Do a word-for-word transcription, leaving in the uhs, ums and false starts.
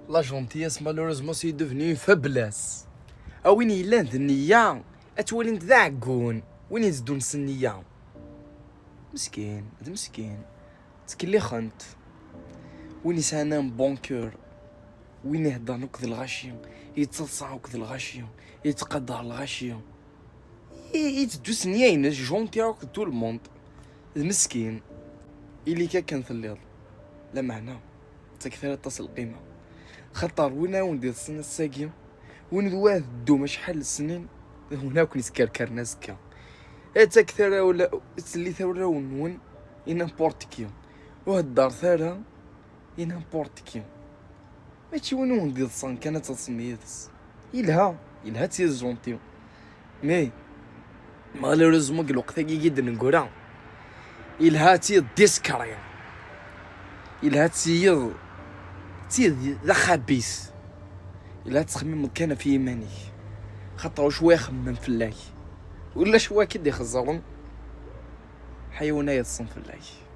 La gentillesse, malheureusement, c'est devenu une faiblesse. A win yellan d nniya, ad twalint d aɛeggun. Win itteddun s nniya, meskin, d meskin. Ttkellixent. Win yesɛan un bon cœur, win iheddren akked lɣaci, yettaḍsa akked lɣaci, yettqadar lɣaci, i- yetteddu s nniya-ines, gentil akked tout le monde. D meskin. Ili-k akken telliḍ, lameɛna ur ttaket ara aṭas lqima, xaṭer win ara wen-d-iḍsen ass-agi, win d wa teddum acḥal n snin, d win ara ken-iskerkaren azekka. Ur ttaket ara ula, ur ttellit ara ulawen-nwen i n'importe qui. Ur heddret ara i n'importe qui. Mačči win ur wen-d-iḍsan kan ad teḍsem yid-s. Yelha, yelha ad tiliḍ gentil. Mais malheureusement, deg lweqt-agi i d-negra, yelha ad tiliḍ discret. Yelha ad tiliḍ, ad tiliḍ d axabis. Yelha ad tettxemmimeḍ kan ɣef yiman-ik, xaṭer ulac wa ixemmen fell-ak, ulac wa k-id-ixeẓẓren, ḥayawen ad yeḍsen fell-ak.